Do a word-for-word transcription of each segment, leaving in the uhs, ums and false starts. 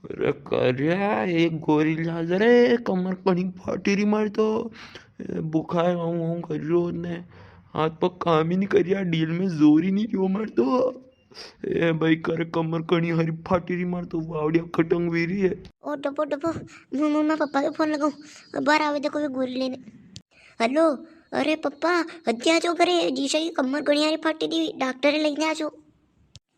अरे कारिया, एक गोरी ल्या जा रे, कमर घणी फाटी री मारी तो। ए, बुखार आऊं आऊं कर रियो ने, हाथ पग काम ही नी कर रिया, डील में जोर ही नी रियो मारी तो। ए भाई, कारे कमर घणी हारी फाटी री मारी तो, वावड़िया खटंग वी री है। ओ डबो, डबो, मु, मु, मैं पापा के फोन लगाऊं, बाहर आवे देखो वे गोरी लेने। हेलो, अरे पापा, हत्या जो करे, जीशा की कमर घणी हारी फाटी री, डॉक्टर लेने आ जाओ।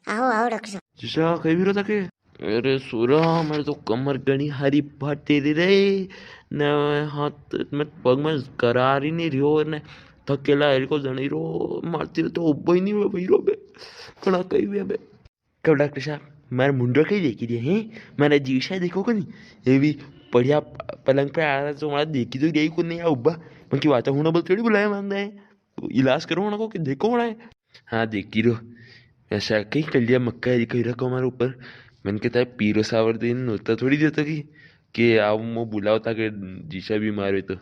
आओ, आओ, डॉक्टर साहब। जीशा, कई वी रो थाके? अरे सोरा, मारे तो कमर घणी हारी फाटी री रे, ने हाथ में पग में करार ही नी रियो, ने थकेला हरीको जणी रो, मारती तो उबो ही नी हुए भाई रो बे, कणा कई वे बे। कब डॉक्टर साहब, मारे मुंडो कई देखी रिया है, मारे जीशा देखो को नी, ये भी बढ़िया पलंग पे आ रहा तो मारे देखी तो रिया ही को नी, आ उबा, बाकी वाता हुणा बल थोड़ी बुलाया मानता है। इलाज करो ना को कि देखो ना। हाँ, देखी रो। ऐसा कई कर लिया मक्का हरीको रखो हमारे ऊपर। मन के ताए पीरो सावर दिन नोता थोड़ी देता कि, कि आओ मो बुलाओ ताकि जीशा बीमार हो तो।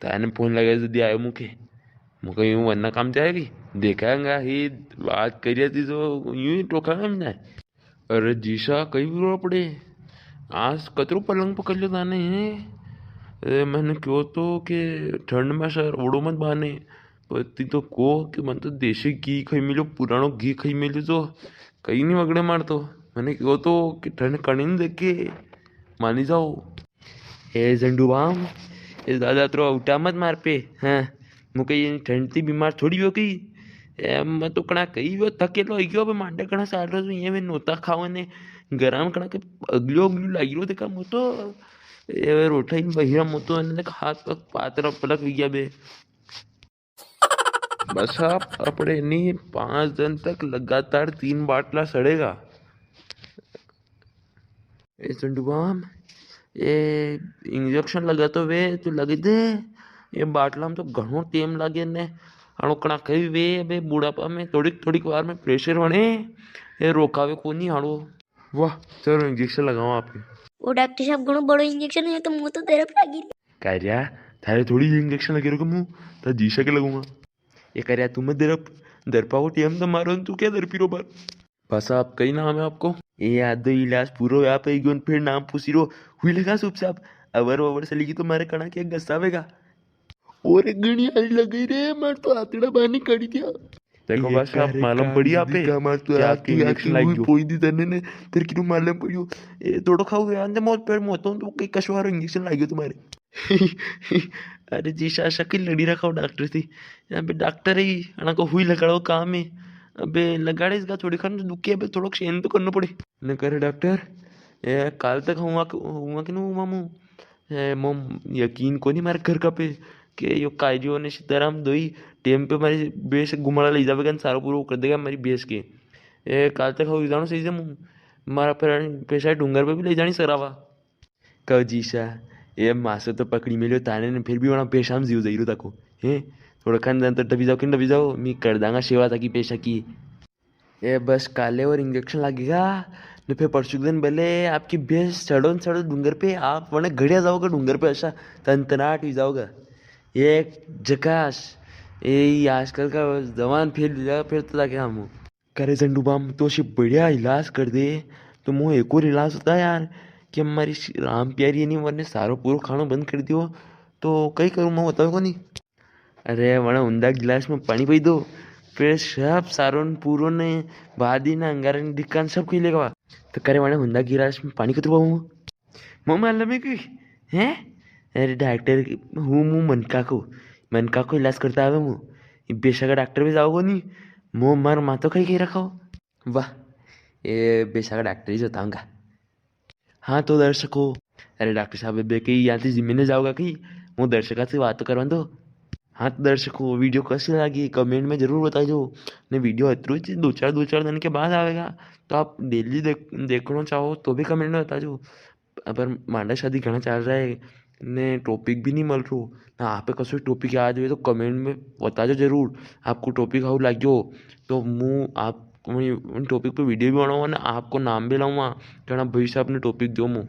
ताने फोन लगा जदी आयो मुके। मुके यूं वरना काम जाएगी। देखांगा ही बात करिया थी तो यूं ही टोकांगा हमने। अरे जीशा, कई बुरा पड़े। आज कतरो पलंग पकड़ लियो ताने है। अरे मैंने क्यो तो के ठंड में सर ओड़ो मत बाने। पर ती तो को कि मन तो देसी घी खाई मिलो, पुरानो घी खाई मिलो तो कई नी वगड़े मार तो। मैंने क्यो तो कि ठंड कणी नी देखे, मानी जाओ। ए झंडू बाम, ए दादा तरो उठा मत मार पे। हाँ, मुके ये ठंड थी बीमार थोड़ी हो गई। ए, मैं तो कणा कई वो थकेलो हो गयो, अबे मांडे कणा साल रो ये में नोता खावे ने गरम कणा के अगलो अगलो लागी रो देखा मो तो। ए, वे रोटा ही बहिरा मो तो, ने देख हाथ पग पातरा पलक हुई गया बे। बस आप अपने नी पाँच दिन तक लगातार तीन बाटला सड़ेगा। ए झंडू बाम, ए इंजेक्शन लगा तो वे, तू लगी दे। ये बाटला में तो घणो टेम लागे ने। अणो कणा कई वे, अबे बुढ़ापा में थोड़ीक, थोड़ीक बार में प्रेशर वणे, ये रोकावे कोनी हाड़ो। वाह, चलो इंजेक्शन लगाओ आपके। ओ डॉक्टर साहब, घणो बड़ो इंजेक्शन है, तो मुंह तो दरप लागी। कारिया, थारे थोड़ी इंजेक्शन लगे रो के मुंह, तो जीशा के लगूंगा। ये कारिया, तू मत दरप, दरपा को टेम तो मारो, तू क्या दरपी रो बार? बस आप, कई नाम है आपको? ये आधो इलाज पूरो हुआ पे गयो, फिर नाम पूछी रो, हुई लगा चुपचाप, अवर ओवर चली गई तो मारे कणा के गस्सावेगा। और एक घणी आई लगी रे, मार तो आतड़ा बानी कड़ी दिया। देखो ये बस, आप करे मालूम का पड़ी आप पे दिखा, मार तो कि आखी, आपकी इंजेक्शन आखी लाग हुई गयो। पोई दी तने ने, तेरे किनु मालूम पड़ियो। ए, थोड़ो खाओ यार, अंदर मौत पर मौत तो कई कशवारो इंजेक्शन लाग गयो तुम्हारे। अरे जीशा, शक्ल लड़ी रखा हो डॉक्टर थी। यहाँ पे डॉक्टर ही, अणा को हुई लगाड़ो काम है। अबे लगाड़े इसका थोड़ी खान दुखी है, अबे थोड़ो सहन तो करनो पड़े। ने करे डॉक्टर, ए, काल तक हुआ, हुआ कि नु मामू? ए, मो यकीन कोनी मारे घर का पे के यो कारियो ने सीताराम दोई टेम पे मारी भैंस घुमाड़ा ले जावेगा ने सारो पूरो कर देगा मारी भैंस के। ए, काल तक हो जानो सही से मु मारा फिर पैसा डूंगर पे भी ले जानी सरावा। कहो जीशा, ए मासो तो पकड़ी मेल्यो ताने ने फिर भी वणा पैसा में जीव जई रो ताको। हैं? थोड़ा खानदान तो डबी जाओ कि डबी जाओ, मी कर दांगा सेवा ताकी पैसा की। ए बस काले और इंजेक्शन लागेगा, ने फिर परसों के दिन भले आपकी भैंस चढ़ो न चढ़ो डूंगर पे, आप वने घड़िया जाओगा डूंगर पे, ऐसा तनतनाट हुई जाओगा। एक झकास, ए, ये आजकल का जवान फेल हो जाएगा, फिर तो ताके हम। करे झंडू बाम, तो अशी बढ़िया इलाज कर दे, तो मो एक और इलाज होता यार, कि हमारी श-, राम प्यारी ने वरने सारो पूरो खानो बंद कर दियो, तो कई करूँ मैं बताओ कोनी। अरे, वणे हुंदा गिलास में पानी पी दो, फिर सब सारो न पूरो ने, भादी ने, अंगारा ने, ढिक्का ने सब खई लेगा। तो करे वणे हुंदा गिलास में पानी कतरो पाऊँ? मो मालूम है कि, हैं? अरे डॉक्टर हूँ, मु मनका को, मनका को इलाज करता आवे मु। ये भैंसा का डॉक्टर पे जाओ कोनी, मो मार मातो खाई खाई रखो। वाह, ये भैंसा का डॉक्टर ही बताऊंगा। हाँ तो दर्शकों, अरे डॉक्टर साहब, अबे कई यहाँ से जिम्मे ने जाओगा कई? मु दर्शका से बात तो करवा दो। हाँ तो दर्शकों, वीडियो कसी लागी comment में जरूर बताजो। ने वीडियो अतरो ज दो चार, दो चार दिन के बाद आवेगा, तो आप डेली देख, देखना चाहो तो भी comment में बताजो। पर मांडा शादी घणा चाल रहा है, ने टॉपिक भी नी मल रो। ना आप कसो टॉपिक याद हुए तो comment में बताजो जरूर। आपको टॉपिक हाउ लाग्यो तो मु आप उन, उन टॉपिक पे वीडियो भी बनाऊंगा ना, आपको नाम भी लाऊंगा, घणा भाई साहब ने टॉपिक दो मु।